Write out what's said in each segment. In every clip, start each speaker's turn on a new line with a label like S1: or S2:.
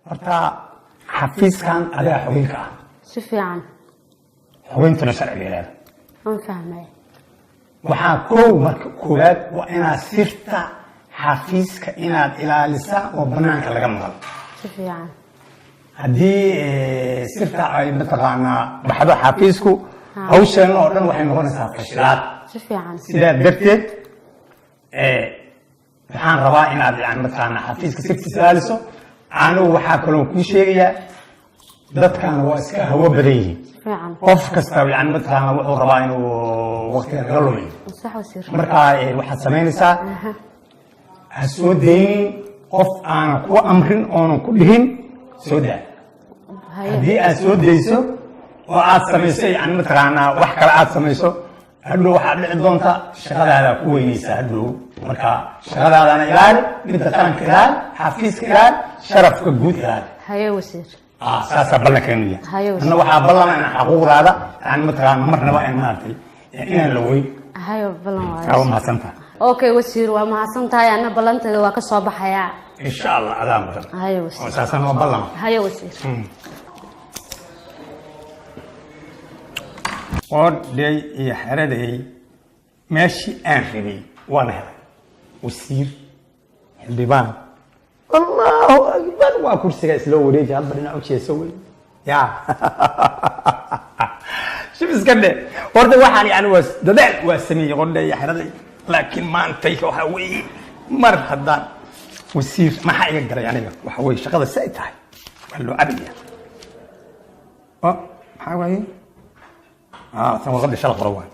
S1: Horta xafiiskan adaa xubinka ah.
S2: Si fiican.
S1: Xubintuna sharciga ilaada.
S2: Waan fahmay.
S1: Waxaa kow, marka koowaad waa inaad sirta xafiiska inaad ilaalisaa oo banaanka laga maqal.
S2: Si fiican.
S1: Haddii sirta ay mataqaanaa baxdo xafiisku, hawsheena oo dhan waxay noqonaysaa fashilaad.
S2: Si fiican.
S1: Sidaa darteed waxaan rabaa inaad yani mataqaanaa xafiiska sirtiisa ilaaliso. Anigu waxaa kaloo kuu sheegayaa, dadkan waa iska hawo badan yihiin.
S2: Si fiican.
S1: Qof kasta yani mataqaanaa wuxuu rabaa inuu waqtiga naga lumiyo.
S2: Sax, wasiir.
S1: Marka waxaad samaynaysaa, ha soo daynin qof aanan ku amrin oonan ku dhihin soo daa.
S2: Haye.
S1: Haddii aad soo dayso oo aad samayso yani mataqaanaa wax kale aad samayso, hadhow waxaad dhici doonta shaqadaadaa ku weynaysaa hadhow. Marka shaqadaadana ilaali, midda qaranka ilaali, xafiiska ilaali, sharafka guud ilaali.
S2: Haye, wasiir.
S1: Ah, saasaa ballankeenu yahay.
S2: Haye, wasiir.
S1: Anna waxaa ballana in xaquuqdaada yani mataqaana marnaba in maaragtay inaan la weyn.
S2: Haye, ballan waayo.
S1: Aa, mahadsantaha.
S2: Okay wasiir, waa mahadsan tahay. Anna ballanteeda waa ka soo baxayaa.
S1: Insha Allah, adaa mudan.
S2: Haye,
S1: oo
S2: wasiir.
S1: Saasaan waa ballan.
S2: Haye, wasiir.
S1: Qodhay iyo xeraday, meeshii aan rabay waan helay. Wasiir, xildhibaan, Allahu akbar! Waa kursiga isloo wareeji, hadba dhinac u jeeso wey ya shib iska dhe. Horta waxaan yani waa dadaal waa sameeyey, qodhay iyo xeraday, laakiin maantay waxaa weeye mar haddaan wasiir, maxaa iga garay aniga? Waxa weeye shaqada si ay tahay waa loo cabaya. Oh, maxaa waaye? Ah, tan warqadii shala qoro waay.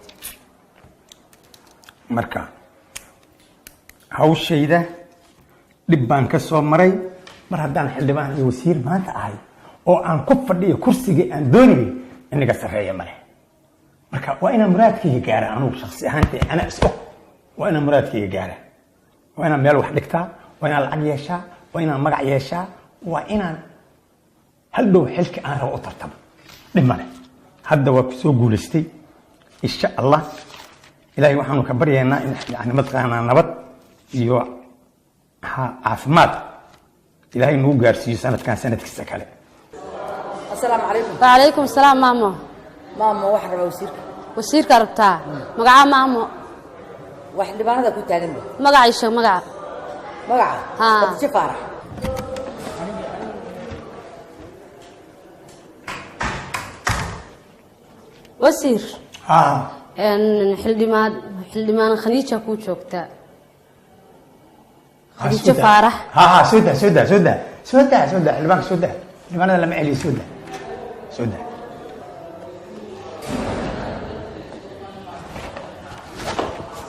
S1: Marka hawshayda dhib baan ka soo maray. Mar haddaan xildhibaan iyo wasiir maanta ahay oo aan ku fadhiyo kursigii aan doonayay, inaga sarreeya male. Marka waa inaan muraadkayga gaara. Anugu shaksi ahaantay anaa is og, waa inaan muraadkayga gaara, waa inaan meel wax dhigtaa, waa inaan lacag yeeshaa, waa inaan magac yeeshaa, waa inaan hadhow xilka aan rabo u tartamo. Dhib male, hadda waa ku soo guulaystay. Insha Allah, Ilaahay waxaanu ka baryaynaa in yani mataqaanaa nabad iyo caafimaad Ilaahay nagu gaarsiiyo sanadkan sanadkiisa kale.
S3: Asalaamu calaykum.
S2: Wacalaykum salaam, maamo.
S3: Maamo, waxaan rabaa wasiirka.
S2: Wasiirka rabtaa? Magacaa, maamo?
S3: Waa xildhibaanada ku taaganba.
S2: Magaca ii sheeg, magaca.
S3: Magaca?
S2: Haa.
S3: Khadiijo Faarax.
S2: Wasiir.
S1: Ha.
S2: Xildhibaan Khadiija kuu joogtaa, Khadiijo Faarax.
S1: Ha ha, soo daa, soo daa, soo daa, soo daa, soo daa xildhibaanka, soo daa. Xildhibaanada lama celiyo. Soo daa, soo daa.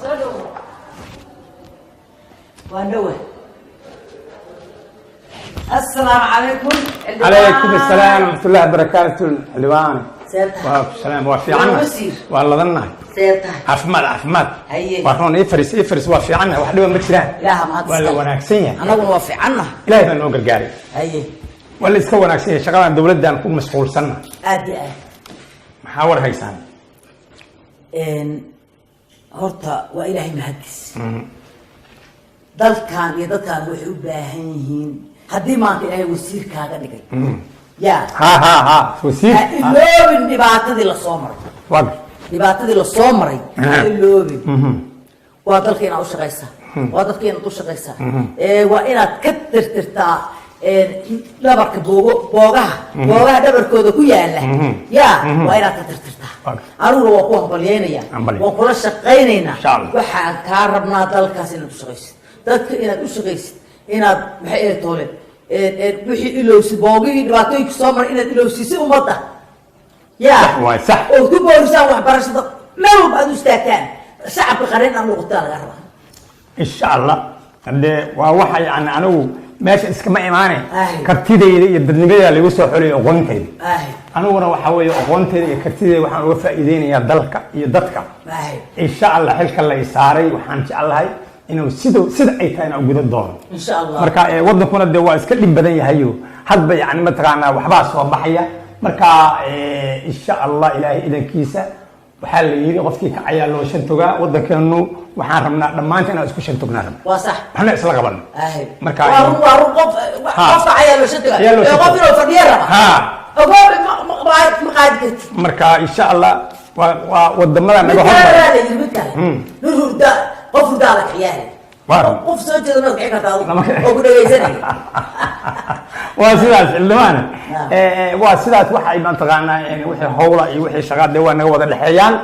S3: Soo dhowo. Waa dhowa. Asalaamu calaykum.
S1: Calaykum asalaam waraxmat ullahi wabarakaatu, xildhibaan.
S3: See tahay?
S1: Waa salaam, waa fiicannahay.
S3: Wasiir.
S1: Waa ladannahay.
S3: See tahay?
S1: Caafimaad, caafimaad.
S3: Haye.
S1: Waa roon. Ii fariis, ii fariis. Waa fiicannahay, wax dhiba ma jiraan.
S3: Ilaaha mahad
S1: Waa la
S3: iskale.
S1: wanaagsan yahay.
S3: Annaguna waa fiicannahay.
S1: Ilaahay baa noo gargaaray.
S3: Haye.
S1: Waa la iska wanaagsan yahay, shaqadan dowladdan ku mashquulsanna.
S3: Aad iyo aad.
S1: Maxaa war haysaan?
S3: Horta waa Ilaahay mahaddiis. Dalkan iyo dadkan waxay u baahan yihiin, haddii maanta Ilaahay wasiirkaaga dhigay ya
S1: Ha ha ha, wasiir.
S3: Ha iloobin dhibaatadii lasoo maray.
S1: Waa
S3: Dhibaatadii lasoo maray ha iloobin. Waa dalka inaad u shaqaysaa, waa dadka inaad u shaqaysaa. Waa inaad ka tirtirtaa dhabarka boogo, boogaha dhabarkooda ku yaala ya waa inaad ka tirtirtaa. Aniguna waa ku hambalyeynaya.
S1: Hambalyo.
S3: Waan kula shaqaynaynaa.
S1: Insha Allah.
S3: Waxaan kaa rabnaa dalkaas inaad u shaqaysid, dadka inaad u shaqaysid, inaad maxay ahayd toole wixii ilowsi, boogihii dhibaatooyinka soo maray inaad ilowsiisid ummadda ya.
S1: Sax waay, sax.
S3: Ood ku boorisaan waxbarashada, meel walba aad u istaagtaan, shacabka qareen aad noqotaa laga rabaa.
S1: Insha Allah. Haddee waa waxa yani anigu meesha iskama imaane.
S3: Ay.
S1: Kartidayda iyo dadnimadeeda lagu soo xulay, aqoontayda.
S3: Ay.
S1: Aniguna waxaa weeye aqoontayda iyo kartidayda waxaan uga faa'iideynayaa dalka iyo dadka.
S3: Ay.
S1: Insha Allah, xilka la isaaray waxaan jeclahay inuu sida ay tahay inaan gudan doono.
S3: Insha Allah.
S1: Marka wadankuna dee waa iska dhib badan yahayo, hadba yani mataqaanaa waxbaa soo baxaya. Marka insha Allah, Ilaahay idankiisa Waxaa la yidhi qofkii kacayaa loo shan togaa. Waddankeenu waxaan rabnaa dhammaanta inaan isku shan tognaa rabna,
S3: Waa sax.
S1: waxna isla qaban.
S3: Ahe.
S1: Marka
S3: waa run, waa run. Qof qofka ayaa loo shan
S1: Ayaa loo
S3: tagaa,
S1: shan
S3: qof
S1: tagaa.
S3: inuu fadhiya raba. Ogoobe, ma qaadi kartid.
S1: Marka insha Allah waa wadamada
S3: Mid
S1: naga
S3: kale
S1: hormara.
S3: waa la yidhi, mid kale, nin hurda, qof hurdaa la kiciyahay.
S1: Waa run.
S3: Qof soo jeeda maad kici kartaa adigu
S1: Lama kici.
S3: oo ku dhegaysanaya.
S1: Waa sidaas, xildhibaane.
S3: Ah.
S1: Waa sidaas. Waxay mataqaanaa wixii howla iyo wixii shaqaa dee waa naga wada dhexeeyaan.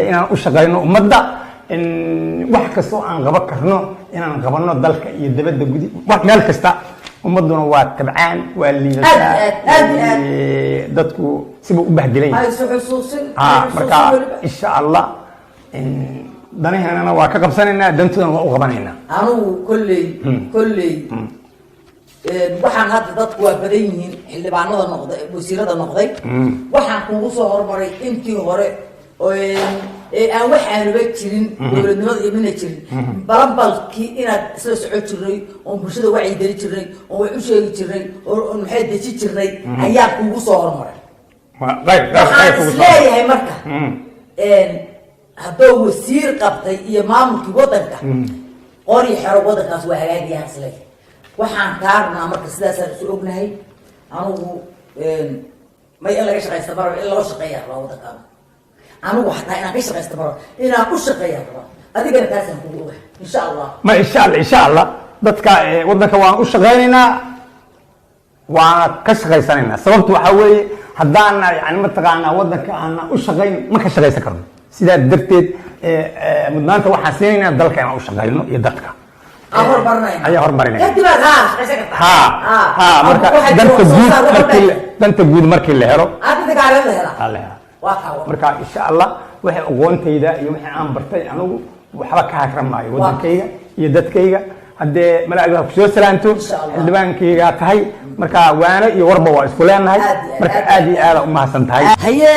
S1: Inaan u shaqayno ummadda, in wax kastoo aan qaban karno inaan qabanno, dalka iyo dibadda, gudi wax meel kasta. Ummadduna waa tabcaan, waa liidataa.
S3: Aad iyo aad, aad iyo aad.
S1: Dadku sibuu u bahdilan yahay.
S3: Ha isu xusuusin.
S1: Ha,
S3: ha isu
S1: marka
S3: xusuusin weliba.
S1: Insha Allah danaheenana waa ka qabsanaynaa, dantoodana waa u qabanaynaa.
S3: Anugu kolley waxaan hadda dadku waa badan yihiin, xildhibaanada noqday, wasiirada noqday. Waxaan kugu soo hormaray intii hore oo ee aan wax aanuba jirin, dowladnimada iyo mina jirin, balambalkii inaad isla socon jirnay, oon bulshada wacyi geli jirnay, oon wax u sheegi jirnay, oon maxay deji jirnay ayaa kugu soo hormaray.
S1: Waa qayb qayb
S3: Waxaan
S1: qayb kugu
S3: is
S1: soo.
S3: leeyahay marka, hadduu wasiir qabtay iyo maamulkii waddanka, qori xero waddankaas waa hagaagayaan isleeyahay. Waxaan kaa rabnaa marka, sidaasaan isu ognahay. Anugu may in laga shaqaysta maraba, in loo shaqeeya rabaa waddankaana. Anigu xataa inaan ka shaqaysta maraba, inaan u shaqeeya rabaa. Adigana taasaan kugu ogahay, insha Allah.
S1: Ma insha Allah, insha Allah, dadka waddanka waan u shaqaynaynaa, waana ka shaqaysanaynaa. Sababtu waxaa weeye, haddaana yani mataqaanaa waddanka aana u shaqayn, ma ka shaqaysan karno. Sidaa darteed mudnaanta waxaan siinaynaa dalka inaan u shaqayno iyo dadka.
S3: Aan hormarinayna.
S1: Ayaa hormarinayna.
S3: Kadib aad haa shaqaysan kartaa.
S1: Ha, marka
S3: Waxaa jira
S1: danta
S3: wax soo
S1: guud
S3: saar, wax
S1: markii
S3: dhan.
S1: Danta guud markii la helo
S3: Aad inta la helaa.
S1: Aa la helaa.
S3: Waa kaa war.
S1: Marka insha Allah waxay aqoontayda iyo wixii aan bartay, anigu waxba ka hakran maayo waddankayga iyo dadkayga. Haddee malaa'ig ha kusoo salaanto.
S3: Insha Allah.
S1: Xildhibaankaygaa tahay, marka waano iyo warba waa isku leenahay.
S3: Aad iyo aad,
S1: Marka
S3: aad
S1: aad iyo aada u mahadsan tahay.
S3: Haye,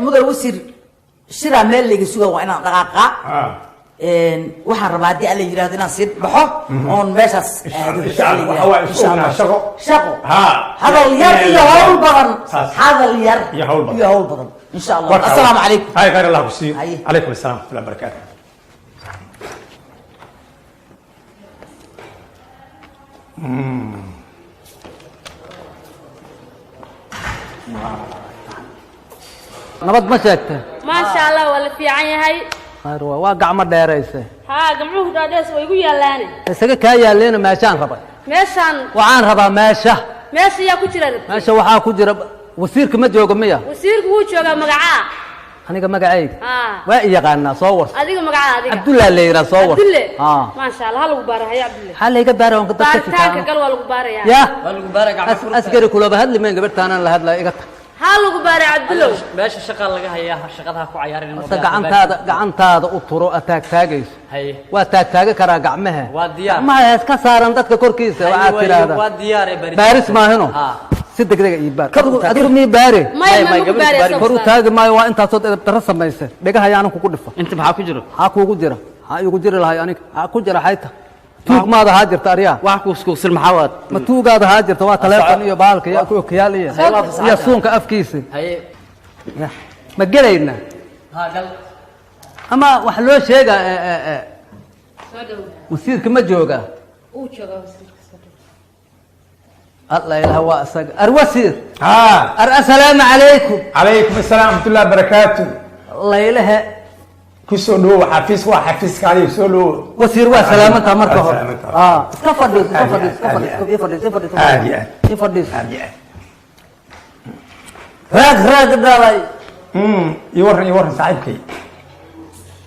S3: mudan wasiir, shiraa meel layga suga, waa inaan dhaqaaqaa. Waxaan rabaa haddii Alla yidhahdo inaan sii baxo oon meeshaas aado.
S1: Insha Allah, waxa waa isku
S3: Insha Allah.
S1: ognaa shaqo.
S3: Shaqo. Hadal yar iyo hawl badan.
S1: Saas.
S3: Hadal yar
S1: Iyo hawl badan.
S3: Iyo hawl badan, insha Allah. Assalaamu calaykum.
S1: Hay, khayr Allah ku siiyo.
S3: Haye.
S1: Calaykum assalam waraxmatullahi wabarakaatu.
S4: Nabad ma sheegte?
S2: Maasha Allah, waa la fiican yahay.
S4: Khayr, waa gacmo dheerayse.
S2: Haa, gamcuhu dhaadhees way igu yaallaane.
S4: Isaga kaa yaalleena, meeshaan rabay.
S2: Meeshaan?
S4: Waxaan rabaa meesha.
S2: Meesha yaa ku jira rabti?
S4: Meesha waxaa ku jira wasiirka, ma joogo miya?
S2: Wasiirku wuu joogaa. Magacaa?
S4: Aniga magacayga?
S2: Haa.
S4: Waa i yaqaanaa, soo warso.
S2: Adiga magacaa adiga?
S4: Cabdullaa la yidhaha, soo warso.
S2: Cabdulle?
S4: Haa.
S2: Maasha Allah, ha lagu baara. Haya Cabdulle.
S4: Maxaa layga baara oon dadka
S2: Baaritaanka
S4: fitaano?
S2: gal, waa lagu baarayaa.
S4: Ya.
S5: Waa lagu baara gacmo furta.
S4: Askari kulaba hadli mayn, gabadhtaanaan la hadlaya, iga tag.
S2: Ha lagu baaray, Cabdullow.
S5: Meesha shaqa laga hayaa, shaqada ha ku cayaarin.
S4: Horta gacantaada u turo a taagtaagayso.
S5: Haye.
S4: Waa taagtaagi karaa gacmaha.
S5: Waa diyaar.
S4: Gacmaha hees ka saaran dadka korkiisa.
S5: Haye,
S4: waxaad tidhaahdaa
S5: waa diyaar ee baaritaan.
S4: Baaris maahino.
S5: Haa.
S4: Si degdega ii baar. Adigu mii baare?
S2: Maya.
S5: May,
S2: Ma
S5: may,
S2: lagu
S5: gabadhu
S2: baaraya.
S5: baari.
S4: Kor u taagi maayo, waa intaasood edeb darro samayse. Dhegaha yaanan kugu dhifa.
S5: Inta maxaa ku jiro?
S4: Maxaa kuugu jira? Maxaa iigu jiri lahay aniga? Maxaa ku jira? Xayta tuug maada haa jirta aryaa?
S5: Wax kuuskuusil maxaa waad?
S4: Ma tuugaada haa jirta? Waa taleefon iyo baalka iyo okiyaal iyo
S5: Haye, waa fasaxan.
S4: iyo suunka afkiisa.
S5: Haye.
S4: Ya, ma gelayna?
S5: Haa, gal.
S4: Ama wax loo sheegaa
S2: Soo dhow.
S4: Wasiirka ma jooga?
S2: Uu joogaa wasiirka, soo dhow.
S4: Alla ilaah, waa isaga. Ar wasiir.
S1: Ha.
S4: Ar assalaamu calaykum.
S1: Calaykum asalaam waraxmatullahi wabarakaatu.
S4: Laylahe.
S1: Kusoo dhawow xafiis, waa xafiiskaadi, soo dhawow.
S4: Wasiir, waa salaamantaa marka
S1: Waa
S4: hore.
S1: salaamantaa.
S4: Iska fadhiis, iska
S1: Aad iyo
S4: fadhiis, iska
S1: aad,
S4: fadhiis,
S1: aad iyo
S4: ii fadhiis, ii fadhiis.
S1: Aad iyo aad.
S4: Ii fadhiis.
S1: Aad iyo aad.
S4: Raag raag dhalay.
S1: Ii warran, ii warran, saaxiibkay.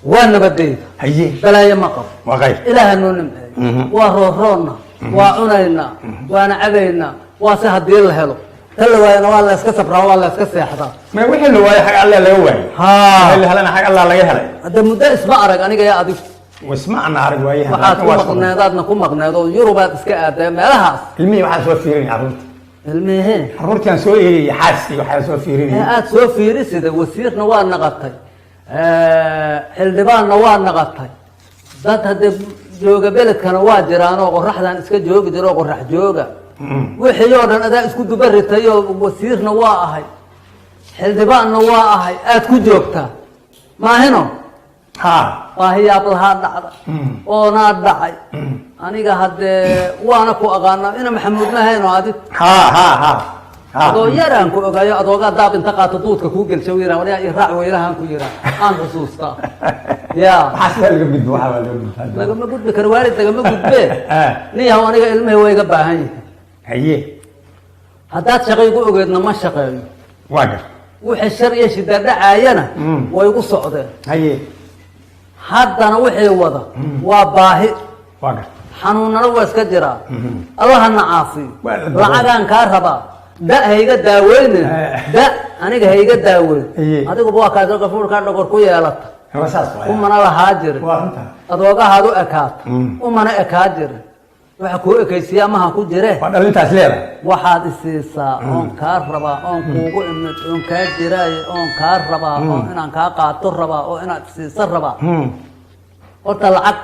S4: Waa nabadeyda.
S1: Haye.
S4: Balaayo ma qabo.
S1: Waa khayr.
S4: Ilaaha noo nimceeyo, waa rooroonna, waa cunaynaa, waana cabaynaa. Waa se haddii la helo ta la waayana waa la iska sabraa, waa la iska seexdaa.
S1: Ma wixii la waayay xag Alle laga waayay. Wixii la helana xag Allah laga helay.
S4: Hadda muddo isma arag aniga yaa adigu.
S1: Wasma ana arag waayahan.
S4: Waxaad
S1: laakiin
S4: ku
S1: waa soo
S4: maqneedaadna ku maqneed oo Yurubaad iska aadee meelahaas.
S1: Ilmihii waxaan soo fiirinay carruurta.
S4: Ilmihee?
S1: Carruurtii aan soo eegayay, xaaskii waxaan soo fiirinayay.
S4: Aad soo fiirisida, wasiirna waa naqatay, xildhibaanna waa naqatay. Dad hadde jooga beledkana waa jiraanoo qoraxdan iska joogi jiro oo qorax jooga. Wixii oo dhan adaa isku duba ritay oo wasiirna waa ahay, xildhibaanna waa ahay, aad ku joogtaa. Maahino?
S1: Ha.
S4: Baahiyaab lahaa dhacda oonaa dhacay. Aniga haddee waana ku aqaanaa, ina Maxamuud mahayno adig?
S1: Ha ha ha ha.
S4: Adoo yaraan ku ogaayo, adoogaa daab inta qaato duudka kuu gelsha yiraa, waryaa i raac weylahaan ku yiraa, aan xusuustaa ya.
S1: Waxaa sidaa laga gudbo, waxaa waa laga gudbo.
S4: Lagama gudbi karo, waalid lagama gudbee.
S1: Ah.
S4: Nin yahow, aniga ilmihii way iga baahan yihin.
S1: Haye.
S4: Haddaad shaqo igu ogeedna, ma shaqeeyo.
S1: Waa gar.
S4: Wixii shar iyo shida dhacaayana way igu socdeen.
S1: Haye.
S4: Haddana wixii wada waa baahi.
S1: Waa gar.
S4: Xanuunana waa iska jiraa, Allahana caafiyo.
S1: Waa la dabool.
S4: Lacagaan kaa rabaa, da hayga daaweynin. Da aniga hayga daaweyn.
S1: Aye.
S4: Adiguba waa kaas gafuurkaa dhogor ku yeelata.
S1: Waa saas waay.
S4: Umana lahaa jirin.
S1: Waa runta.
S4: Adoogahaad u ekaata, umana ekaa jirin, waxa kuu ekaysiiya amaha ku jire.
S1: Waa dhalintaas leedahay.
S4: Waxaad isiisaa oon kaa rabaa, oon kuugu imid, oon kaa jiraaye, oon kaa rabaa, oo inaan kaa qaato rabaa, oo inaad isiisa rabaa. Horta lacag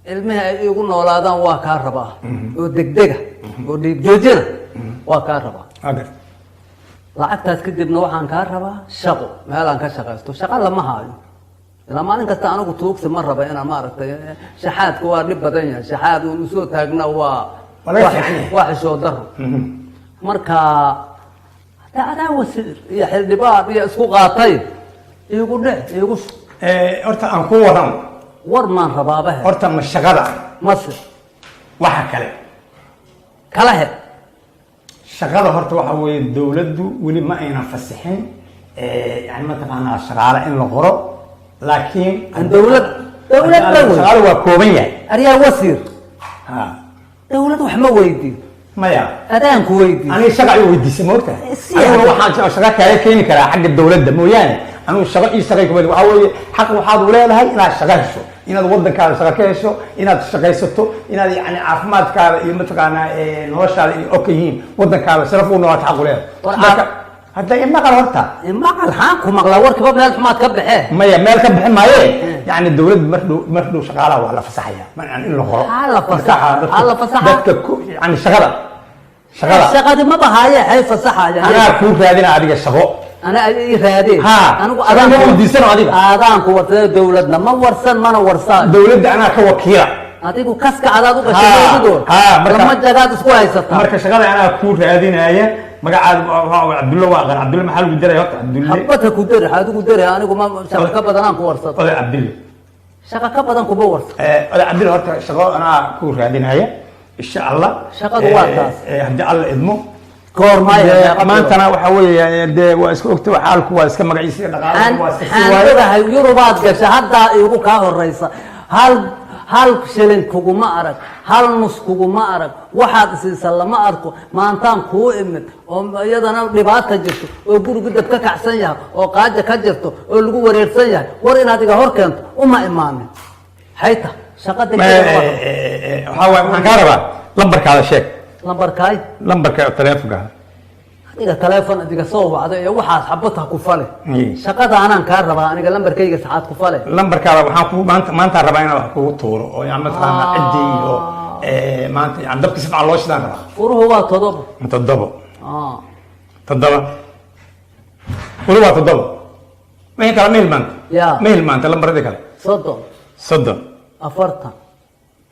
S4: ilmihii ay iigu noolaadaan waa kaa rabaa, oo degdega oo dhiig joojina waa kaa rabaa.
S1: Waa gar.
S4: Lacagtaas kadibna waxaan kaa rabaa shaqo, meelaan ka shaqaysto. Shaqo lama haayo ilaa maalin kasta anigu tuugsi ma raba inaan maaragtay. Shaxaadka waa dhib badan yahay, shaxaad uun usoo taagna waa
S1: Waa laga fiican yahay.
S4: Waa xishoo daro. Marka hadda adaa wasiir iyo xildhibaan iyo isku qaatay, iigu dhec, iigu
S1: Horta aan ku waran.
S4: War maan rabaabahe.
S1: Horta ma shaqada?
S4: Mase
S1: waxa kale.
S4: Kala he.
S1: Shaqada horta waxa weeye, dowladdu weli ma ayna fasixin, yani mataqaanaa, shaqaale in la qoro, laakiin
S4: Aan dowlad ba wey.
S1: Shaqaale waa kooban yahay.
S4: Aryaa wasiir.
S1: Ha.
S4: Dowlad wax ma weydiin.
S1: Maya.
S4: Adaanku weydiin.
S1: Aniga shaqa ay weydiisay, ma ogtahay?
S3: Si
S1: Aniguna waxaan shaqa kaaga keeni karaa xagga dowladda mooyaane, anigu shaqo ii shaqay kuma. Waxaa weeye, xaq waxaad u leedahay inaad shaqo hesho, inaad waddankaada shaqo ka hesho, inaad shaqaysato, inaad yani caafimaadkaada iyo mataqaanaa noloshaada inay ok yihiin, waddankaada sharaf u noolaato xaq u leedahay.
S4: War
S1: Marka hadda imaqal horta.
S4: Maqal, xaan ku maqlaa? Warkiiba meel xumaad ka baxee.
S1: Maya, meel ka bixin maaye. Yani dowladda mar dhow, mar dhow shaqaalaha waa la fasaxaya, yani in la qoro.
S4: Haa, la fasaxa.
S1: Marka,
S4: Haa, la fasaxa.
S1: Dadka yani shaqada shaqada.
S4: Shaqadi ma bahaaye, xay fasaxayaan?
S1: Anaa kuu raadina adiga shaqo.
S4: Ana ii raadeen?
S1: Ha.
S4: Anigu
S1: Adaan ma weydiisano adiga.
S4: Adaan ku warsaday, dowladna ma warsan, mana warsaan.
S1: Dowladda anaa ka wakiila.
S4: Adigu kaska cadaad u gashay.
S1: Ha,
S4: adigu
S1: ha,
S4: lama jagaad isku haysataa.
S1: Marka shaqada anaa kuu raadinaya. Magacaada Cabdulle waa aqaan. Cabdulle maxaa lagu daraya horta? Cabdulle.
S4: Habadka ku dari, adigu dari. Anigu ma shaqo ka badan aan ku warsado.
S1: Oday Cabdulle.
S4: Shaqo ka badan kuma warsan.
S1: Oday Cabdulle, horta shaqo anaa kuu raadinaya, insha Allah.
S4: Shaqadu waa taas.
S1: Haddii Alla idmo.
S4: Goormaya?
S1: Maantana waxa weeye, dee waa iska ogta, xaalku waa iska magaciisa iyo dhaqaalaha waa iska sii
S4: Waxaan
S1: waaye.
S4: ogahay Yurubaad gasha, haddaa iigu kaa horeysa. Hal hal shilin kuguma arag, hal nus kuguma arag, waxaad isiisa lama arko. Maantaan kuu imid oo iyadana dhibaata jirto, oo gurigu dab ka kacsan yahay, oo qaaja ka jirto, oo lagu wareersan yahay, war inaad iga hor keento uma imaanin. Xayta shaqada.
S1: Waxaa waaye, waxaan kaa rabaa lambarkaada sheeg.
S4: Lambarkaay?
S1: Lambarka teleefonka.
S4: Adiga taleefon adiga soo wacda iyo waxaas xabad ha ku fale. Shaqada anaan kaa rabaa, aniga lambarkayga saxaad ku fale.
S1: Lambarkaada waxaan ku maanta maantaan rabaa inaan wax kugu tuuro, oo yani mataqaanaa ciddii iyo maanta yani dabka si fiican loo shidaan rabaa.
S4: Furuhu waa 7.
S1: 7.
S4: Ah.
S1: 7, weli waa 7. Wixii kale ma hilmaanta?
S4: Ya.
S1: Ma hilmaanta lambaradii kale?
S4: 30.
S1: 30.
S4: 40.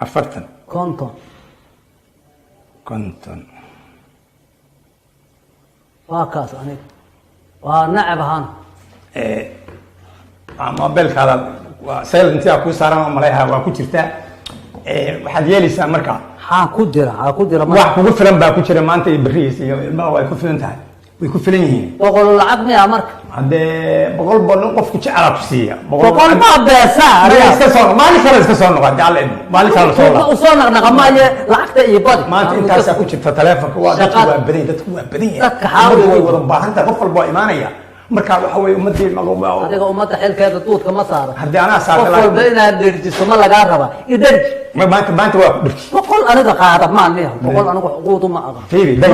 S1: 40.
S4: 50.
S1: 50.
S4: Waa kaas, aniga waa nacab ahaan.
S1: Mobilkaada waa silent-iga kuu saaran oo malayha waa ku jirtaa. Waxaad yeelaysaa marka.
S4: Xaa ku jira, xaa ku jira?
S1: Wax kugu filan baa ku jira maanta iyo berihiis iyo ilmaha way ku filan tahay, way ku filan yihiin.
S4: 100 lacag miya marka?
S1: Haddee 100 bal qofku jecelaa ku siiya.
S4: 100 maa beesaa?
S1: Adiga iska soo, maalin kale iska soo noqo haddii Alla idmo, maalin kale soo laabo.
S4: Usoo naqnaqa maaye, lacagta iyo badi.
S1: Maanta intaasaa ku jirta taleefonka. Waa dadku
S4: Shaqada.
S1: waa badan yahay, dadku waa badan yahay.
S4: Dadka xaawil.
S1: Ummaddu way wada baahan tahay, qof walba waa imaanaya. Marka waxa weeye, ummadii
S4: Adiga ummadda xilkeeda duudka ma saara.
S1: Haddii anaa saarta.
S4: Qof walba inaad dherjiso ma lagaa rabaa? I dherji.
S1: Maanta, maanta waa ku dherji.
S4: 100 aniga qaada maan miya? 100 anigu xuquuqdu ma aqaan.
S1: Fiiri, day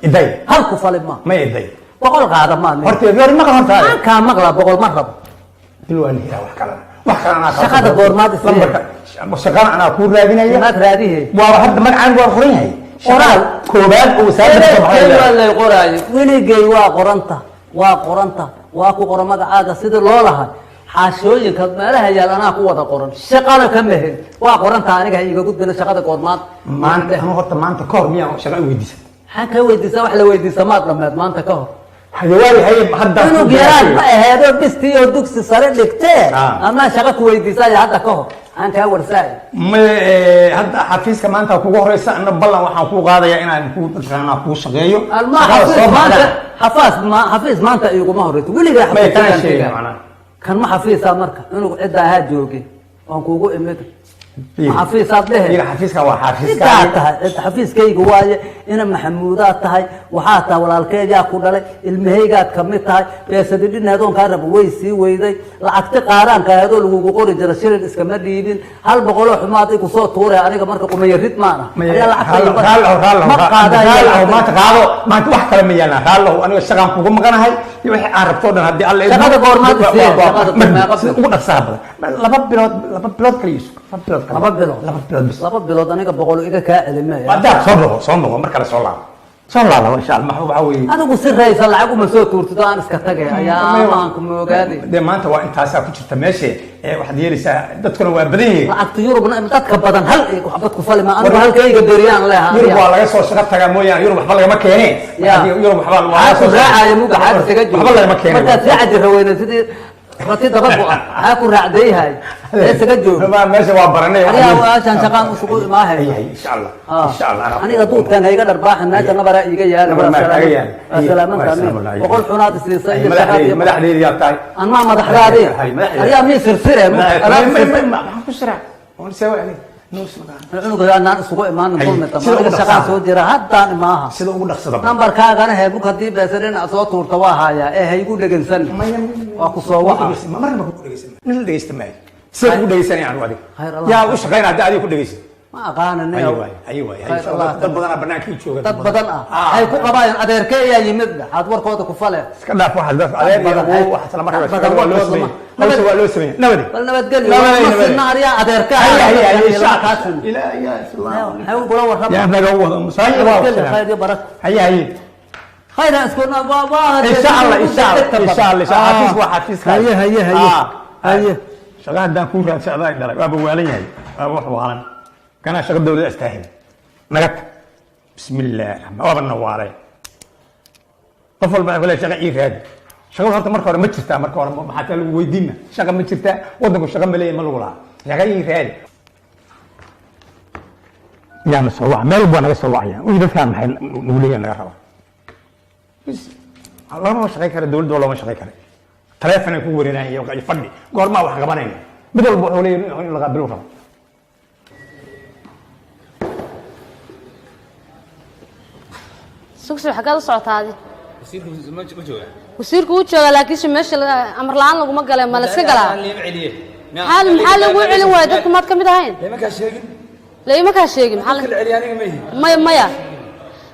S1: iday.
S4: Hal ku fali ma.
S1: Ma iday.
S4: 100 qaada maan miya?
S1: Horta reer maqal horta.
S4: Aan kaa maqlaa, 100 ma rabo.
S1: Dil waa lihiraa, wax kalena, wax kalena anaa
S4: Shaqada goormaad is
S1: lambarka shaqada anaa kuu raadinaya.
S4: Maad raadihe?
S1: Waaba hadda magacaan waa qoran yahay.
S4: Qoraal.
S1: Koobaad oo wasaaradda ka soo baxday
S4: waa
S1: leedahay.
S4: Lay qoraayo weligay, waa qoranta, waa qoranta, waa ku qoran magacaaga sidii loo lahay. Xaashooyinka meelaha yaal anaa ku wada qoran, shaqana kama helin. Waa qorantaa, aniga ha iiga gudbina shaqada goormaad.
S1: Maanta anu horta maanta ka hor miyaan shaqa weydiisatay?
S4: Maxaan kaa weydiisaa? Wax la weydiisa maad dhameed maanta ka hor.
S1: Haye, waay, haye, hadda
S4: Cunug yaraan ma aheedo bistii oo dugsi sare dhigtee.
S1: Ah.
S4: Amaa shaqa ku weydiisaya hadda ka hor aan kaa warsaay?
S1: May, hadda xafiiska maanta kugu horeysa, ana ballan waxaan kuu qaadayaa inaan ku mataqaanaa kuu shaqeeyo.
S4: Alma
S1: Shaqada
S4: xafiis
S1: soo
S4: maanta
S1: baxda.
S4: Xafaas ma xafiis maanta iguma horeyso weligaa.
S1: May, kana
S4: Xafiiskaan
S1: sheegin
S4: tegaa.
S1: macnaha.
S4: Kan ma xafiisaa marka cunug cidda ahaa jooge waan kuugu imid?
S1: Fiiri.
S4: Xafiisaad dhehe.
S1: Fiiri, xafiiska waa xafiiska.
S4: Ciddaa tahay, cid xafiiskayga waaye. Ina Maxamuudaad tahay, waxaa tahay walaalkeeyaa ku dhalay, ilmahaygaad kamid tahay. Beesadi dhinadoon kaa raba way sii weyday. Lacagti qaaraanka aheedoo lagugu qori jira shilin iskama dhiibin. Hal boqoloo xumaad igu soo tuuray aniga marka qumayarid maana. Ayaa lacagta igu
S1: Raallahu, raallahu,
S4: ma qaadayo.
S1: Raallahu, maanta qaado, maanta wax kale ma yaalaan. Raallahu, aniga shaqaan kugu maqanahay iyo wixii aan rabto o dhan haddii Alla idmo.
S4: Shaqada goormaad isiiyeen? Shaqada meeqa
S1: Sida ugu dhaqsaha badan, 2 bilood, 2 bilood kale, Yusuf, 2 bilood kale.
S4: 2 bilood?
S1: 2 bilood bis.
S4: 2 bilood aniga 100 iga kaa celimaya.
S1: Haddaad soo noqo, soo noqo, mar kale soo laabo, soo laabo, insha Allah. Waxaa weeye
S4: Adigu si raysa lacag uma soo tuurtid oo aan iska tagay ayaa maan ku moogaaday.
S1: Dee maanta waa intaasaa ku jirta meesha ee waxaad yeelaysaa, dadkuna waa badan yihiin.
S4: Lacagta Yurubna dadka badan hal iyo waxbad ku fali ma anigu halkayga beriyaan leeha.
S1: Yurub waa laga soo shaqo tagaa mooyaane, Yurub waxba lagama keene.
S4: Ya.
S1: Yurub waxba waa laga
S4: Maxaa ku
S1: soo
S4: raacaya muga xaad isaga joogo?
S1: Waxba lagama keene.
S4: Markaad sii cajira weyne sidii rati daba go'a, maxaa ku raacdayhay ee isaga joogo?
S1: Meesha waa baranay.
S4: Adiga waashaan shaqaan usugu imaahay.
S1: Hay, insha Allah, insha Allah.
S4: Aniga duudkan hayga dharbaaxin, meesha nabaraa iiga yaala.
S1: Nabar maa kaaga yaala.
S4: Waa salaamantaa. 100 xunaad isiisay iyo shaqaad iyo
S1: Madaxdeedi yaa tahay.
S4: Anmaa madaxdaadi adigaa mii sirsire.
S1: Maxaan ku siraa oon see wa nuus magaa.
S4: Cunuga anaan isugu imaanin
S1: Hay,
S4: dulmita.
S1: sida ugu
S4: Aniga shaqaan
S1: dhaqsaha.
S4: soo jira haddaan imaaha.
S1: Sida ugu dhaqsada badan.
S4: Nambarkaagana heebuk haddii beesa dhinac soo tuurta waa hayaa ee haygu dhegansan, waa ku soo waca.
S1: Marnaba ku dhegeysan, nin la dhegeysta maayo. Sida kugu dhegeysanaya anigu adiga
S4: Khayr Allah.
S1: yaa u shaqeynaya haddii adiga ku dhegeysan?
S4: Ma aqaana.
S1: Haye waay, haye waay, haye.
S4: Khayr Allah.
S1: Dad badanaa banaanka ii jooga.
S4: Dad badan ah waxay ku qabaayaan adeerkee ayaa yimid, aad warkooda ku fale.
S1: Iska dhaaf waxa dad adeer iyo
S4: Badan,
S1: awow waxa isla markaa
S4: dad badan
S1: waa loo
S4: warkooda
S1: sameeyey. Hawsha waa loo sameeyey. Nabadi.
S4: Bal nabadgelyo.
S1: Nabadi,
S4: Ma
S1: nabadi.
S4: sinna aryaa adeerkaa.
S1: Haye, haye, haye, insha
S4: Lama kaa
S1: Allah.
S4: sinna.
S1: Ilaa ya islaam.
S4: Maxay kula warrama?
S1: Yaa naga wada musaayib waa.
S4: Nabadgelyo, khayr iyo barako.
S1: Haye, haye.
S4: Khayr ha isku waa
S1: insha Allah, insha Allah, insha Allah, insha Allah. Xafiis waa xafiiska.
S4: Haye, haye, haye.
S1: Ah,
S4: Haye.
S1: Shaqa haddaan kuu raadsa adaa dhalay, waaba waalan yahay, waaba wax waalan kanaa shaqa dawladda istaahil naga tag. Bismi illaahi raxmaan, waaba nawaalay. Qof walba wuxuu leeyahay shaqa ii raadi. Shaqadu horta marka hore ma jirtaa? Marka hore maxaa taa lagu weydiina? Shaqa ma jirtaa? Waddanku shaqa ma leeyahay? Ma lagu lahaa shaqa ii raadi? Yaana soo waca, meel walba naga soo wacaya. Wixii dadkaan maxay nagu leeyahay naga rabaa? Bis lagama shaqayn kara dawladda, waa looma shaqayn kara. Taleefon ay ku wareerayaan iyo fadhi, goormaa wax qabanayna? Mid walba wuxuu leeyahay in la qaabilo rabo.
S2: Sugsi, xaggaad u socotaa adi?
S5: Wasiirku ma joogaa?
S2: Wasiirku wuu joogaa, laakiinse meesha amar la'aan laguma gale. Ma la iska galaa?
S5: Lama celiye.
S2: Maxaa lagu celin waaya? Dadku maad ka mid ahayn?
S5: Lama kaa sheegin.
S2: Laima kaa sheegin. Maxaa
S5: Kala celiya aniga ma ihi.
S2: Maya, maya,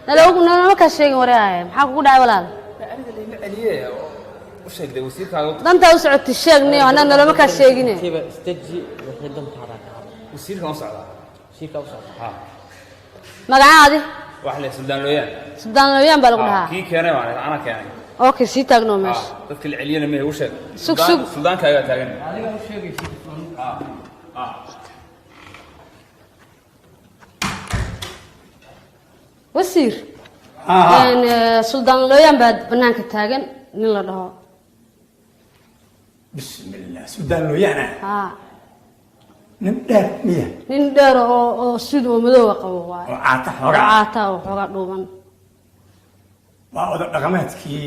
S2: nalama kaa sheegin. Wareehaya, maxaa kugu dhacay, walaal?
S5: Aniga lama celiye. U sheegday wasiirkaaga.
S2: Dantaa u socotay sheeg niyo, anaa nalama kaa sheegine.
S6: Kiiba istaji, wixii dantaada ka hadla.
S5: Wasiirkan u socdaa.
S6: Wasiirka u socda.
S5: Ha.
S2: Magacaadi?
S5: Wax le Suldaan Looyaan.
S2: Suldaan Looyaan baa lagu dhahaa.
S5: Kii keenay baan anaa keenay.
S2: Okay, sii taagnoo meesha.
S5: Dadka la celiyana ma u sheeg.
S2: Sug, sug.
S5: Suldaankaagaa taagan.
S6: Adiga u sheegaysid.
S2: Wasiir, Suldaan Looyaan baa banaanka taagan, nin la dhaho.
S1: Bismillah, Suldaan Looyaana?
S2: Haa.
S1: Nin dheer miya?
S2: Nin dheer oo sid oo madoowa qabo waay.
S1: Oo caata xoogaa.
S2: Caata oo xoogaa dhuuban.
S1: Waa oda dhaqameedkii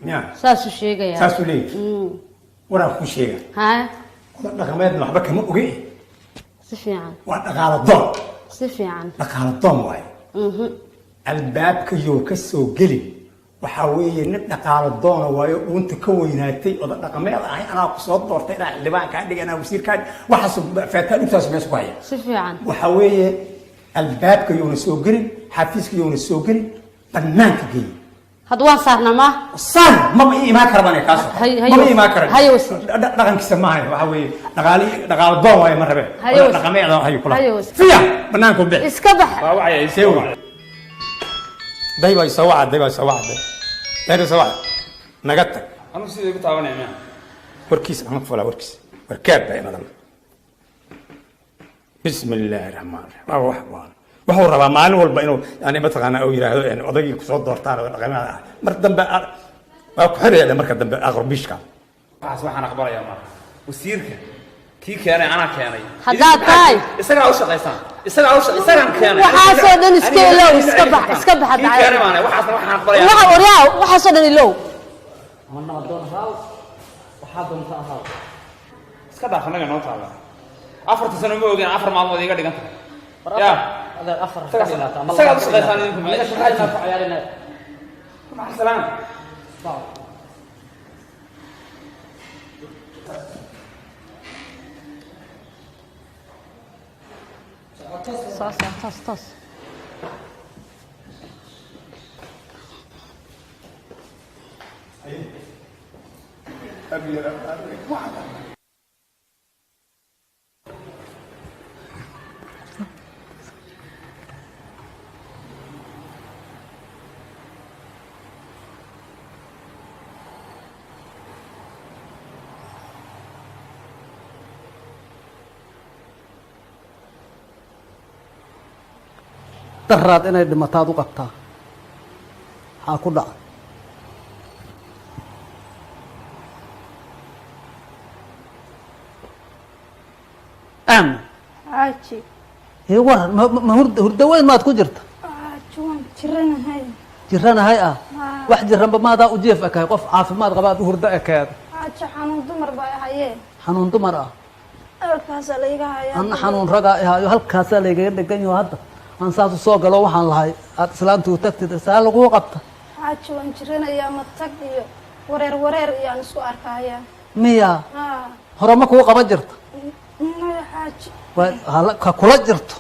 S1: miya?
S2: Saasuu sheegayaa.
S1: Saasuu leeyahay. Waraan kuu sheega.
S2: Haya.
S1: Oda dhaqameedna waxba kama oge.
S2: Si fiican.
S1: Waa dhaqaalo doon.
S2: Si fiican.
S1: Dhaqaalo doon waaye. Albaabka yow ka soo gelin. Waxaa weeye nin dhaqaalo doona waayo, uunta ka weynaatay. Oda dhaqameed ahay, anaa ku soo doortay, inaa xildhibaan kaa dhigay, anaa wasiir kaa dhigay, waxaas feetaa dhugtaas meesha ku haya.
S2: Si fiican.
S1: Waxaa weeye albaabka youna soo gelin, xafiiska youna soo gelin, banaanka geey.
S2: Hadda waan saarnaa ma?
S1: Saan maba ii imaan kara baan kaasoo. Maba ii imaan kara.
S2: Haye, wasiir.
S1: Dhaqankiisa maahay. Waxaa weeye dhaqaali dhaqaalo doon waaye, ma rabeen.
S2: Haye,
S1: Oda
S2: wasiir.
S1: dhaqameed hayu kula.
S2: Haye, wasiir.
S1: Fiya banaanka u bixi.
S2: Iska bax.
S5: Waa wacaya.
S1: See wey. Day baa soo wacday, baa soo wacday, day baa soo wacday, naga tag.
S5: Anigu sidii igu taabanaya miya?
S1: Warkiisa maxaan ku falaa? Warkiisa warkaab baa imadan. Bismi illaahi raxmaan raxiim. Waa wax waan wuxuu rabaa maalin walba inuu yani mataqaanaa uu yidhaahdo odaygii kusoo doortaan oo dhaqamada ah mar dambe waa ku xiraya marka dambe aqrbiishka.
S5: Waxaas waxaan aqbalayaa maaha. Wasiirka kii keenay anaa keenay.
S2: Haddaad tahay.
S5: Isagaa u shaqaysaan, isagaa u isagaan keenay.
S2: Waxaasoo dhan iska ilow, iska bax, iska bax.
S5: Kii keenay baana waxaasna waxaan aqbalayaa.
S2: Waxa oryaa, waxaasoo dhan ilow.
S6: Ama nabadoon ahaaw, waxaa doonta ahaaw.
S5: Iska dhaaf, annaga noo taala. 4-ta sano ma ogeen, 4 maalmood iga dhigan tahay ya.
S6: Adeer, afar
S5: Isagaa u shaqaysaan idinku.
S6: Aniga shaqadina ku ciyaarinaya.
S5: Maca salaam.
S2: Soo soco, toos toos.
S4: Daraad inay dhimataad u qabtaa, maxaa ku dhaca? Aamin.
S7: Xaaji.
S4: Ii waran, ma hurdo weyn maad ku jirta?
S7: Xaaji, waan jiranahay.
S4: Jiranahay ah?
S7: Haa.
S4: Wax jiranba maadaa u jief ekahay? Qof caafimaad qabaad u hurdo ekeeda.
S7: Xaaji, xanuun dumar baa hayee.
S4: Xanuun dumar ah?
S7: Halkaasaa layga hayaa.
S4: Anna xanuun ragaa ihaayo, halkaasaa laygaga dhegan yaho. Hadda aan saas u soo galo, waxaan lahay aad islaantuu tagtid, saa laguu qabta.
S7: Xaaji, waan jiranayaa, matag iyo wareer wareer iyo aan isku arkayaa.
S4: Miya?
S7: Haa.
S4: Hore ma kuu qaban jirta?
S7: Maya, xaaji.
S4: Waa ka kula jirto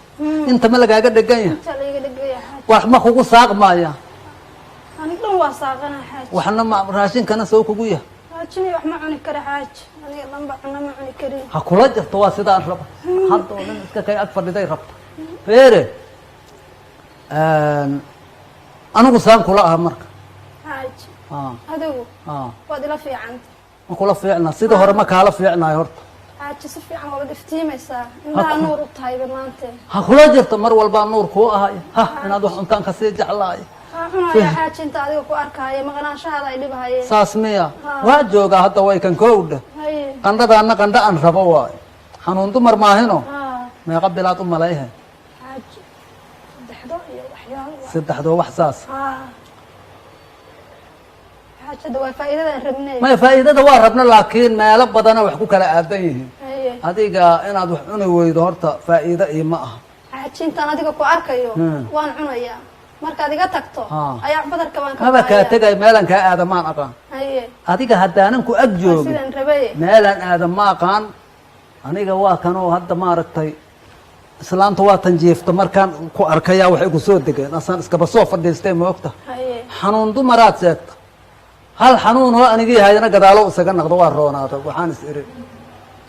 S4: inta ma lagaaga dhegan yahay?
S7: Inta layga dhegaya, xaaji.
S4: Wax ma kugu saaqmaya?
S7: Ani dhan waa saaqana, xaaji.
S4: Waxna ma raashinkana soo kugu yahay?
S7: Xaajini, wax ma cuni kara, xaaji. Aniga dhanba cuna ma cuni karin.
S4: Ha kula jirto, waa sidaan raba. Hadda oo dhan iska kay ag fadhiday rabta. Feere, anigu saan kula aha marka?
S7: Xaaji, adigu waad ila fiicanta.
S4: Ma kula fiicna? Sida hore ma kaala fiicnayo horta?
S7: Xaaji, si fiican waabad iftiimaysaa, indhaha nuur u tahayba maante.
S4: Ha kula jirto, mar walbaa nuur kuu ahay. Ha inaad wax cuntaan kasii jeclaay.
S7: Waa cunaya, xaaji, inta adiga ku arkaayo maqnaanshahaada ay dhibahayeen.
S4: Saas miya?
S7: Haa.
S4: Waa joogaa hadda, way kan kowdha.
S7: Haye.
S4: Qandhadaana qandha aan rabo waayo, xanuun dumar maahino.
S7: Haa.
S4: Meeqa bilaad u malayhe?
S7: Xaaji, saddexdo iyo waxyaalo
S4: Saddexdoo wax saas.
S7: Haa xaaji, hadda waa faa'iidadaan rabnay.
S4: Maya, faa'iidada waa rabna, laakiin meelo badana wax ku kala aadan yihiin.
S7: Haye.
S4: Adiga inaad wax cuni weydo horta faa'iido iima aha.
S7: Xaaji, intaan adiga ku arkayo waan cunayaa. Markaad iga tagto ayaa badarka baan ka
S4: Maba kaa
S7: baayaa.
S4: tegay, meelaan kaa aada maan aqaan.
S7: Haye.
S4: Adiga haddaanan ku ag
S7: Waa
S4: joogin
S7: sidaan rabay.
S4: meelaan aada ma aqaan. Aniga waa kanoo hadda maaragtay islaanta waa tan jiifta, markaan ku arkayaa waxay ku soo degeen, asaan iskaba soo fadhiistay, ma ogta?
S7: Haye.
S4: Xanuun dumaraad sheegta, hal xanuun oo anigii hayana gadaalo isaga naqdo, waa roonaada. Waxaan is iri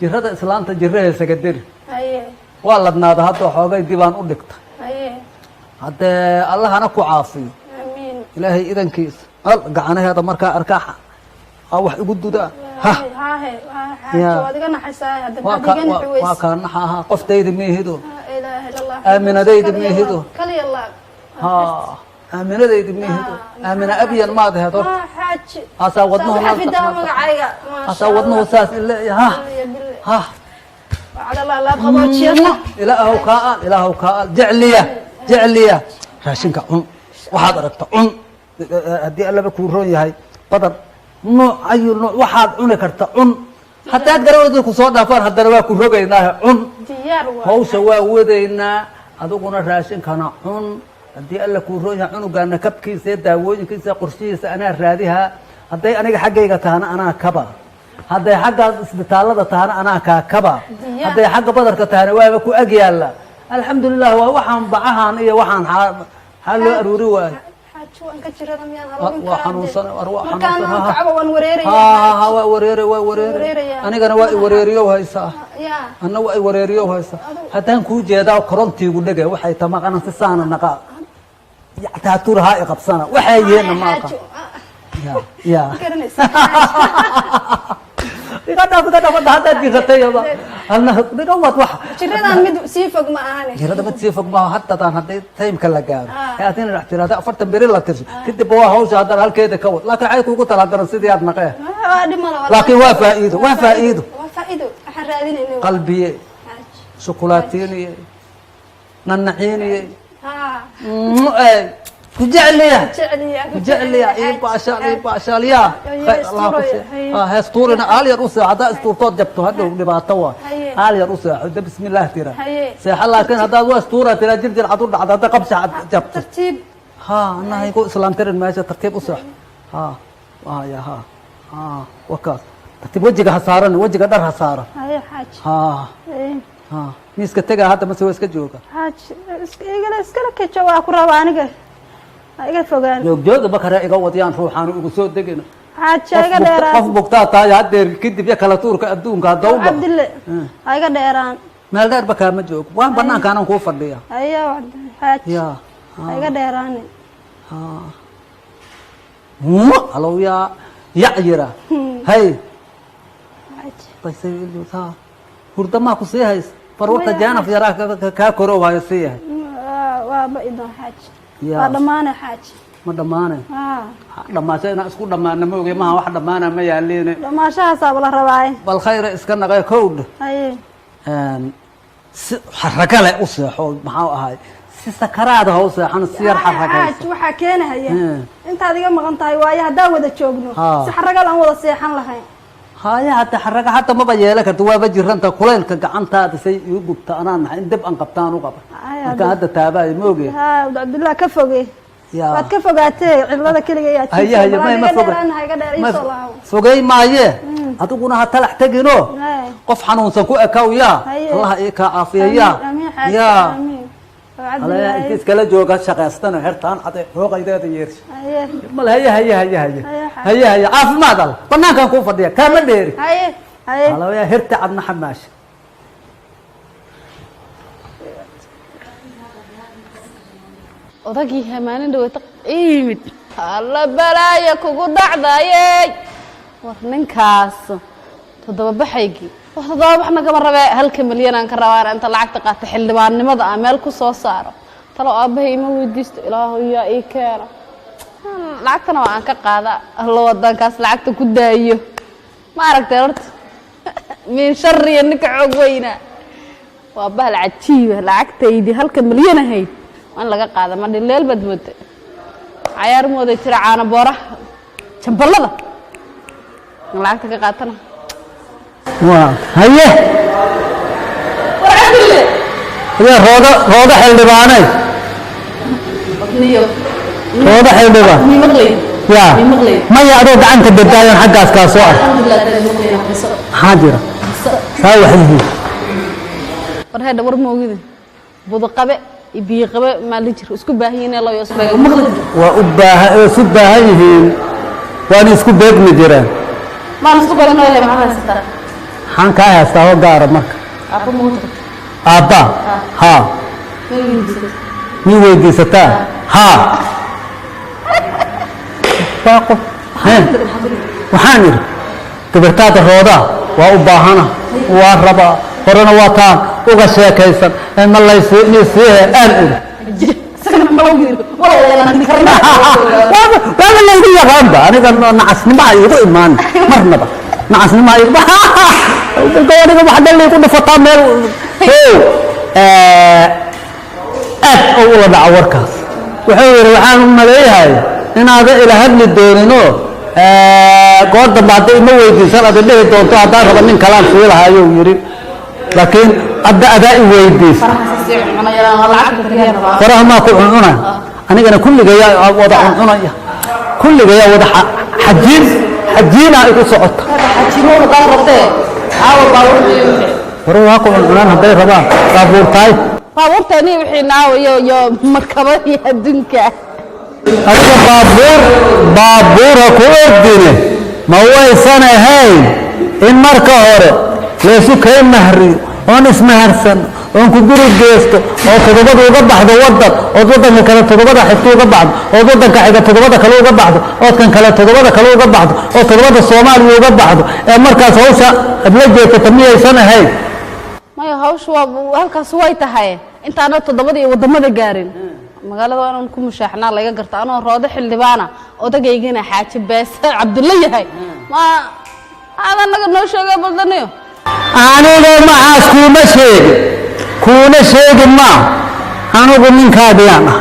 S4: jirada islaanta jiraha isaga deri.
S7: Haye.
S4: Waa ladnaada hadda, xoogay dibaan u dhigta.
S7: Haye.
S4: Haddee allahana ku caafiyo.
S7: Aamiin.
S4: Ilaahay idankiisa al gacanaheeda markaa arkaa aa wax igu dudaa ha.
S7: Hahe haa xaaji, waad iga naxaysaa hadda.
S4: Waa
S7: maxaad
S4: ka
S7: iga
S4: waa
S7: naxi
S4: waa
S7: weyse?
S4: kaa naxa ahaa, qoftayda miihido.
S7: Laa ilaaha illa Allah.
S4: Aaminadayda
S7: Kaliya
S4: miihido.
S7: laab, kaliya laab.
S4: Ha, aaminadayda miihido, aamina abyan maad aheed horta.
S7: Haa xaaji.
S4: Asaa wadnuhu
S7: Saas u xafidaa magacayga. Maasha
S4: asaa wadnuhu
S7: Allah.
S4: saas ile ha.
S7: Iyo bille.
S4: Ha.
S7: Wacala Allah laab qaboojiyada.
S4: Ilaahow kaa al, ilaahow kaa al, jecliya jecliya. Raashinka cun, waxaad aragta cun. Haddii allaba kuu roon yahay, badar nooc ayu nooc waxaad cuni karta cun. Haddaad garawda ku soo dhaafaan, haddana waa ku rogaynaa, cun.
S7: Diyaar waa.
S4: Hawsha waa wadaynaa, adiguna raashinkana cun. Haddii alla kuu roon yahay, cunugaana kabkiisa iyo daawooyinkiisa qorshihiisa anaa raadihaa. Hadday aniga xaggayga tahana anaa kaba, hadday xagga isbitaallada tahana anaa kaa kaba.
S7: Diyaar.
S4: Hadday xagga badarka tahana waaba ku ag yaalla, alxamdulilah. Waa waxaan bacahan iyo waxaan xaa loo aruuri waayo.
S7: Xaaji, waan ka jirada, miyaan aruurin
S4: Waa
S7: karaa?
S4: xanuunsan, waa
S7: Markaan
S4: xanuunsan.
S7: aan kacbo waan wareeraya.
S4: Ha ha, waa wareere, waa wareere.
S7: Wareeraya.
S4: Anigana waa i wareeriyo haysaa.
S7: Ya.
S4: Anna waa i wareeriyo haysaa. Haddaan kuu jeedaa korontiigu dhege, waxay tamaqanan si saana naqaa taaturahaa i qabsana, waxay yihiinna ma aqaan.
S7: Xaaji,
S4: Ya ya.
S7: garanaysaa.
S4: Iga dhaaf, iga dhaaf, hadda haddaad jiratay halna iga wad wax.
S7: Jiradan mid sii fog ma ahane.
S4: Jirada mid sii fog maaha. Haddadaan haddii taymka la gaaro ee aad ina dhex tiraahdo 40 beri la tirso, kadib waa hawsha haddana halkeeda ka wad, laakiin cay kugu tal haddana sidii aad naqee.
S7: Waa dhib mala.
S4: Laakiin waa faa'iido, waa faa'iido.
S7: Waa faa'iido, waxaan raadinayna waa.
S4: Qalbiye.
S7: Xaaji.
S4: Shukulaatiiniye, nanaciiniye.
S7: Haa.
S4: Ku jecliya.
S7: Jecliya.
S4: Ku jecliya, ii baashaal, ii baashaal, yaa khayr Allah ku sii.
S7: Haye.
S4: Heestuurina aal yar u seexo. Haddaa istuurtood jabto, hadhow dhibaato waa.
S7: Haye.
S4: Aal yar u seexo de, bismillaah tira.
S7: Haye.
S4: Seexa, laakiin haddaad waa istuura tira, jir cad u dhacdo, hadda qabsha cad jabto.
S7: Tartiib.
S4: Ha, anahay ku islaamtirin meesha, tartiib u seexo. Ha, waya, ha ha, wakaas, tartiib, wejiga ha saaran, wejiga dhar ha saaran.
S7: Haye, xaaji.
S4: Ha.
S7: Haye.
S4: Ha, miiska tegaa hadda mase waa iska jooga?
S7: Xaaji, iska igala iskala kejo, waa ku raba aniga, ha iga fogaan.
S4: Joogjooga bakare, iga wadiyaan ruuxaanu igu soo degina.
S7: Xaaji, ha iga dheeraan.
S4: Qof bugtaa tahay haddeer kadib iyo kala tuurka adduunka hadda u baxo.
S7: Cabdille, ha iga dheeraan.
S4: Meel dheer ba kaama joogo, waan banaankaanaan kuu fadhiya.
S7: Haye xaaji.
S4: Ya.
S7: Ha iga dheeraani.
S4: Halow yaa yac yira hay.
S7: Xaaji.
S4: Basay hurdamaa ku sii haysa farwarta jaanaf yaraa kaa korow hayo sii yahay.
S7: Waa ba-idan, xaaji.
S4: Ya.
S7: Waa dhammaane, xaaji.
S4: Ma dhammaanay?
S7: Haa.
S4: Dhammaasho inaan isku dhammaana ma oge, maha wax dhammaana ma yaaliine.
S7: Dhammaashahaasaaba la rabaaye.
S4: Bal khayra iska naqee kowdha.
S7: Haye.
S4: Si xaraga leh u seexo, maxaa ahay, si sakaraada ha u seexan, si yar xaragaysa.
S7: Xaaj, waxaa keenahaya intaad iga maqan tahay, waayo haddaan wada joogno si xaragal aan wada seexan lahayn.
S4: Haya, hadda xaraga hadda maba yeelan karta, waaba jiranta, kulaylka gacantaada say igu gubta anaa naxay in dib aan qabtaan u qaba.
S7: Ay,
S4: marka hadda taabaayo ma oge.
S7: Haa, Cabdillah, ka foge.
S4: Ya.
S7: Waad ka fogaatee, cidlada keliga ayaa.
S4: Haya haya, may ma foga.
S7: Ha iga dheer,
S4: ma
S7: iisoo lahaw.
S4: Fogey maaye, adiguna ha talax tegino.
S7: Hay.
S4: Qof xanuunsan ku ekow yaa.
S7: Haye.
S4: Allah ii kaa caafiya yaa.
S7: Amiin, xaaji.
S4: Yaa.
S7: Amiin. Oo
S4: alaya
S7: Cabdillah.
S4: Inta iskala jooga shaqaystana hertaan cade hooqaydeeda yeersha.
S7: Haye.
S4: Mal haye haye haye haye.
S7: Haye, xaaji.
S4: Haye haye, caafimaad al, banaankan kuu fadhiya, kaama dheeri.
S7: Haye haye.
S4: Halawaya herta cadna xamaasha.
S2: Odagii hamaanin dhaweyta ii yimid, alla balaaya kugu dhacdayey. War ninkaas toddoba baxaygii wax toddoba bax nagama rabee, halka milyan aan ka rabaan inta lacagta qaata xildhibaannimada aan meel ku soo saaro. Talo aabbahay ima weydiisto, ilaahu yaa ii keena. Lacagtana waa aan ka qaada, alla wadankaas lacagta ku daayo. Ma aragtay horta min shariya ninka xoog weynaa waa bahal cajiiba. Lacagtaydii halka milyan ahayd waa in laga qaada. Ma dhileel baad mooda, cayaar mooday jira, caano booraha jamballada in lacagta ka qaatana.
S4: Waa haye.
S2: War Cabdille.
S4: Haye, rooda, rooda xildhibaanay.
S2: Niyo.
S4: Rooda xildhibaan.
S2: Mi maqlay?
S4: Ya.
S2: Mi maqlay?
S4: Maya, adoo gacanta badaayan xaggaas kaa soo ark.
S2: Alxamdulilah, dad maqlay xiso.
S4: Maxaa jira, saa wax yihiin?
S2: War heedha, war moogida buduqabe iyo biyiqabe maa la jiro isku baahan yihiin loo isku maqli jiro.
S4: Waa u baahan, isu baahan yihiin, waana isku beegmi jireen.
S2: Maan isku badan oo le, maxaa haysataa?
S4: Maxaan kaa haystaa oo gaara marka?
S2: Aabba muuta.
S4: Aabba haa.
S2: Ma weydiisatay?
S4: Mi weydiisataa haa, waa qof. Hee, waxaan idhi gabartaada roodaa waa u baahana, waa rabaa, horena waa taan uga sheekaysan ee ma laysii misiihe aan idhi.
S2: Isagana ma lagu yiri walaalayaal karna.
S4: Waaba laygu yaqaanba aniga nacasnimaha iigu imaan marnaba, nacasnimaha iigu aniga wax dhan laygu dhufataa meel. Hey, aad oo ula dhaco warkaas, wuxuu yidhi waxaan u maleeyahay inaada ila hadli dooninoo goor dambe hadday ima weydiisan ada dhihi doonto haddaan raba nin kalaan sii lahaayuu yidhi, laakiin hadda adaa i weydiis. Faraha maa ku cuncunay anigana, kulligayaa wada cuncunaya, kulligayaa wada xajiin xajiinaa igu socota. Farahu ha ku cuncunaan hadday rabaan baabuurtaay.
S2: Baabuurtaani wixii naaw iyo markabada iyo adduunka.
S4: Adiga baabuur baabuur ha ku ordine, ma waysan ahayn in marka hore laysu kay mahriyo oon ismaharsano? Oon ku guri geysto oo 7da uga baxdo wadan, ood wadanka kale 7da xigta uga baxdo, ood wadanka xiga 7da kale uga baxdo, ood kan kale 7da kale uga baxdo, oo 7da Soomaaliya uga baxdo. Ee markaas hawsha aad la jeesata miyaysan ahayn?
S2: Maya, hawsha waa halkaas way tahay. Intaana 7da iyo wadamada gaarin, magaalada waa inaan ku mushaaxnaa laga garta anoo Roodo xildhibaana, odagaygana Xaaji Beese Cabdulla yahay. Ma aadan naga noo sheega baldaniyo?
S4: Aniga maxaas kuuma sheegin, kuuna sheegi maa. Anigu ninkaagiyaan ah.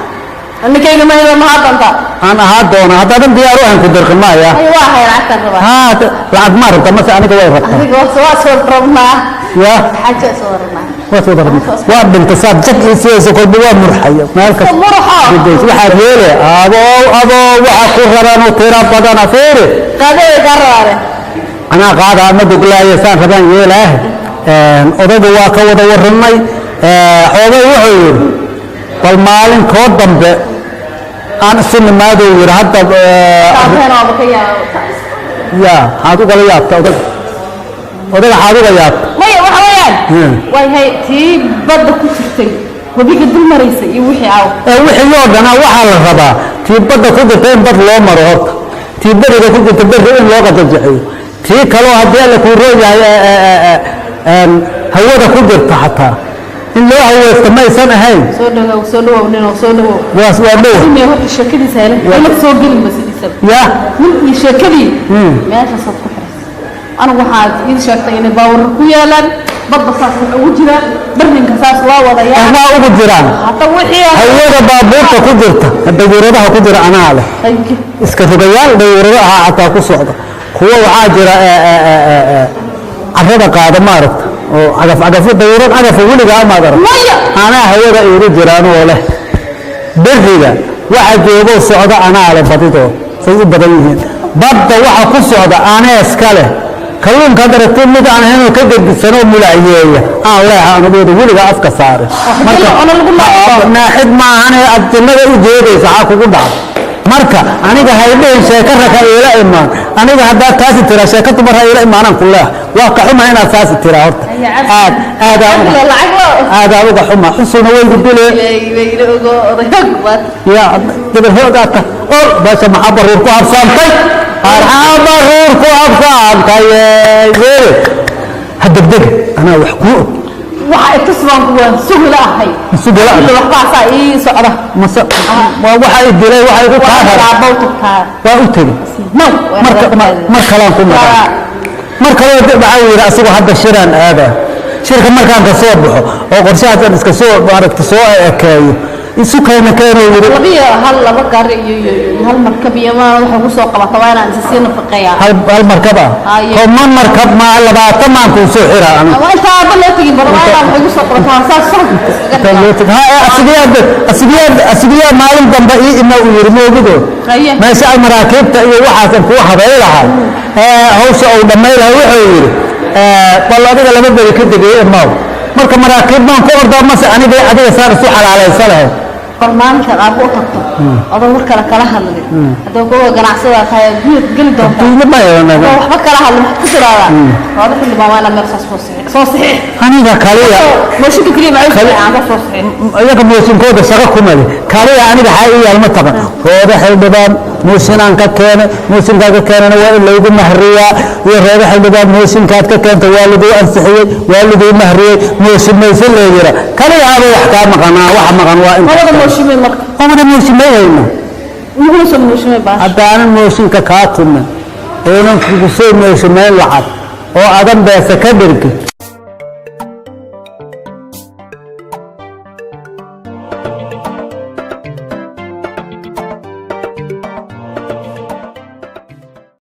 S2: Ninkayga mahayba mahadanta.
S4: Aan ahaa doona haddaadan diyaar u ahayn, ku dirqi maaya.
S2: Ay, waa hay, lacagtaan rabaa.
S4: Haa, lacag ma rabta mase aniga way rabtaa?
S2: Adiga waa soo rabnaa.
S4: Ya.
S2: Xaaji waa soo rabnaa.
S4: Waa soo rabnaa, waa dhinta saad jag ii siiyeyso, kolba waa murxaya meel kasta.
S2: Muruxo.
S4: Gudays waxaad yeele, abow abow, waxa ku raran u tira badana, fiiri.
S2: Qaadada kaa rabaane.
S4: Anaa qaada ama duglaayo, saan rabaan yeelaah. Odaygu waa ka wada warramay xoogay. Wuxuu yidhi bal maalinkoo dambe aan isu nimaaduu yidhi hadda.
S2: Taabeen waaba ka yaaba.
S4: Ya, maxaad ugala yaabta odayga? Odayga xaad uga yaabta?
S2: Maya, waxa weeyaan way hay tii badda ku jirtay, webiga dul maraysa iyo wixii aaw.
S4: Ee wixii oo dhana waxaa la rabaa tii badda ku jirta in bad loo maro horta, tii beriga ku jirta berri in loo qadajaxiyo, tii kaloo haddii Alla kuu roon yahay hawada ku jirta xataa in loo haweysto maysan ahayn?
S2: Soo dhawow, soo dhawow, nino, soo dhawow.
S4: Waa dhow.
S2: Nin horta sheekadiisa hele hala soo gelin ba sidiisaba.
S4: Ya.
S2: Nin iyo sheekadii meeshaasaad ku xiraysa. Anigu waxaad ii sheegtay inay baawarar ku yaalaan badda, saas wax ugu jiraan barrinka, saas loo wadayaa.
S4: Anaa ugu jiraan.
S2: Hadda wixii
S4: Hawada baabuurta ku jirta, dayuuradaha ku jira anaa leh. Iska rogayaal dayuurado ahaa xataa ku socda. Kuwa waxaa jira carrada qaada, maaragta, oo cagaf cagafyo, dayuurad cagafa weligaa maad arag?
S2: Maya.
S4: Anaa hawada iigu jiraan oo leh. Beriga waxa joogoo socda anaa leh, badidood say u badan yihiin. Badda waxa ku socda aneeska leh. Kalluunka hadda aragtay mid aan ahayn oo ka gedisanoo mulacyeeya aan leeha anigooda weligaa afka saare. Naaxid maahane, aad jannada u jeedaysa xaa kugu dhaca? Marka aniga haydhihin sheeko raka iila imaan. Aniga haddaad taasi tiraa, sheeko dumar ha iila imaanaan ku leeha. Waa ka xuma inaad saasi tiraa horta, aad aadaan uga xuma. Xusuna waygu dile ya gabar hoogaata or beesha. Maxaa baruur ku habsaantay? Maxaa baruur ku habsaantay? Weere ha degdeg, anaa wax kuu og.
S2: Waxa itus baan ku waan sugi la'ahay.
S4: Sugi la'ahay.
S2: Waxbaa saa ii socda.
S4: Mase waa waxa i dilay, waxa igu kaa haray.
S2: Waa tagtaa.
S4: Waa u tegey. Marka mar kalaan ku naqan, mar kaloo waxaa yidhi asagu hadda shiraan aadaa. Shirka markaan ka soo baxo oo qorshahaasaan iska soo maaragta soo ekeeyo, isu keena keenuu yidhi.
S2: Labiyo hal, laba gaari iyo hal markab iyo ma waxa ku soo qabata, waa inaan isa sii nafaqeeyaa.
S4: Hal markab ah?
S2: Haye.
S4: 10 markab maa, 20 maan kuu soo xiraa aniga.
S2: Ama inta aaba loo tegin bal waa inaan waxay ku soo qabataa saas soo.
S4: Inta loo tag ha asigiyaa maalin dambe ii ima uu yidhi moogido.
S2: Haye.
S4: Meesha ay maraakiibta iyo waxaasan kuu habay lahay ee hawsha uu dhammay lahay, wuxuu yidhi bal adiga 2 beri kadib ii imaw. Marka maraakiib baan ku ordaa mase aniga adiga saan isu xalaalaysa lahayd?
S2: Bal maalinkaad aabbo u tagto adoo war kale kala hadlin, haddaba kuwa ganacsada tahay guyad geli doontaa.
S4: Duulo ma
S2: adoo waxba kala hadlin, waxaad ku tiraahdaa Roodo xildhibaan waa inaad meel saas soo saxiix, soo saxiix.
S4: Aniga kaliya
S2: Mooshinka keliya maxay saxiixaan soo saxiix.
S4: Iyaga mooshinkooda shaqo kuma leh. Kaliya aniga xaa ii yaal ma taqan. Roodo xildhibaan mooshinaan ka keenay, mooshinkaa ka keenana waa in laygu mahriyaa. Iyo Roodo xildhibaan mooshinkaad ka keenta waa laguu ansixiyey, waa laguu mahriyey, mooshin mayse lee yira. Kaliya haba wax kaa maqanaa, waxa maqan waa in
S2: Mawada mooshinmay marka?
S4: Wada mooshimayhayno.
S2: Laguma soo mooshinmay baash.
S4: Haddaanan mooshinka kaa tumin oonan kugu soo mooshimayn lacag oo adan beesa ka dhirgin.